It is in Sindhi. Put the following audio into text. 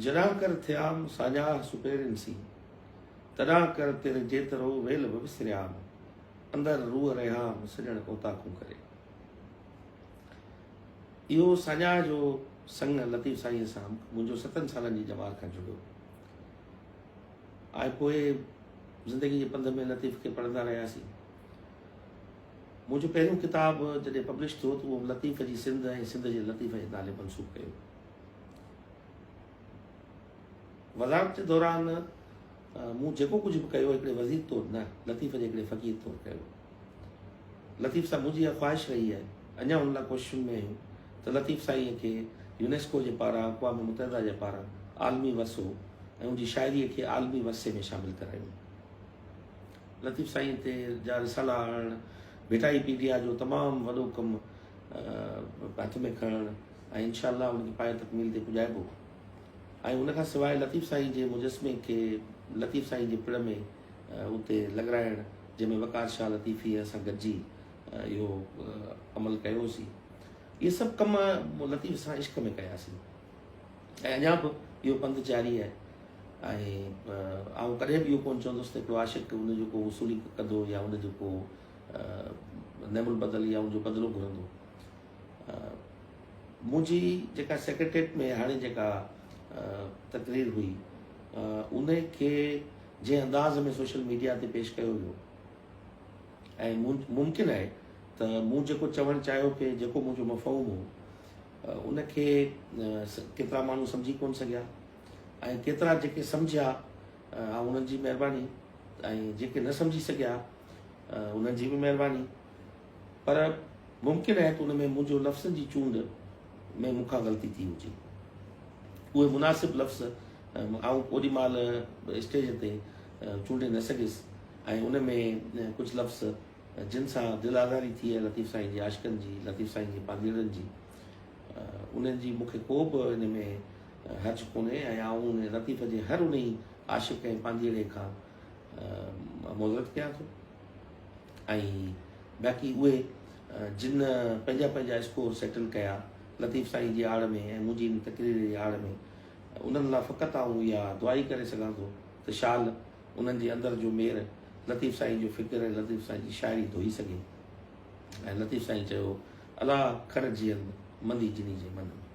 جڏان ڪر ٿيام ساڃاهه سپيرين سين، تڏان ڪر تر جيترو ويل به وسريام، اندر روح رهيام سڄڻ اوطاقون ڪري. اهو ساڃاهه جو سڱ لطيف سائينء سان منهنجو ستن سالن جي ڄمار کان جڙيو ۽ پوء زندگي جي پنڌ ۾ لطيف کي پڙهندا رهياسين. منهنجو پهريون ڪتاب جڏهن پبلش ٿيو ته اهو لطيف جي سنڌ ۽ سنڌ جي لطيف جي نالي منسوب ڪيو. وزارت جي دوران مون جيڪو ڪجهه به ڪيو هڪڙي وزير طور نه لطيف جي هڪڙي فقير طور ڪيو. لطيف سان منهنجي اها خواهش رهي آهي اڃا ان لاء ڪوششن ۾ آهيون ته لطيف سائينء کي يونيسڪو جي پاران اقوام متحده جي پاران عالمي ورثو ۽ ان جي شاعريء کي عالمي ورثي ۾ شامل ڪرايون. لطيف سائين تي جا رسالا آڻڻ، ڀٽائي پيڊيا جو تمام وڏو ڪم هٿ ۾ کڻڻ ۽ انشاء الله ان کي پايه تڪميل تي پڄائبو ۽ ان کان سواء لطيف سائين جي مجسمي کي لطيف سائين جي پڙ ۾ اتي لڳرائڻ جنهن ۾ وقار شاهه لطيفيء سان گڏجي اهو عمل ڪيوسين. اهي سڀ ڪم لطيف سان عشق ۾ ڪياسين. ۽ اڃا به اهو پنڌ جاري آهي ۽ آئون ڪڏهن به اهو ڪونه چوندس ته هڪڙو عاشق ان جو ڪو وصولي ڪندو يا ان جو ڪو نعم البدل يا ان جو بدلو گهرندو. منهنجي جيڪا سيڪريٽريٽ ۾ هاڻي جيڪا تقرير هئي ان کي جنهن انداز ۾ سوشل ميڊيا تي پيش ڪيو ويو ۽ ممڪن آهي ته مون جيڪو چوڻ چاهيو پئي جيڪو منهنجو مفهوم هو ان کي ڪيترا ماڻهو سمجهي ڪونه سگهيا ۽ ڪيترا جيڪي سمجهيا انهن جي مهرباني ۽ جيڪي نه سمجهي سگهيا انهن جي به مهرباني پر ممڪن آهي ته ان ۾ منهنجو لفظن جي چونڊ ۾ مون کان غلطي ٿي هجي. اهي مناسب لفظ آئون اوڏي مهل اسٽيج تي چونڊي نه سگهيس ۽ ان ۾ ڪجهه لفظ جن سان دل آزاري ٿي آهي لطيف سائين جي عاشقن جي، لطيف سائين جي پانڌيئڙن جي، انهن جي مون کي ڪو به ان ۾ حرج ڪونهي ۽ آئون ان لطيف جي هر انهي عاشق ۽ پانڌيئڙي کان معذرت ڪيان ٿو ۽ باقي اهي جن پنهنجا پنهنجا اسڪور سيٽل ڪيا لطيف سائين جي آڙ ۾ ۽ منهنجي ان تقرير جي آڙ ۾ انهن لاء فقط آئون اها دعا ئي ڪري سگهان ٿو ته شال انهن جي اندر جو مير لطيف سائين جو فڪر ۽ لطيف سائين جي شاعري ڌوئي سگهي ۽ لطيف سائين چيو الا کڙ جيئن مندي جني جي من ۾.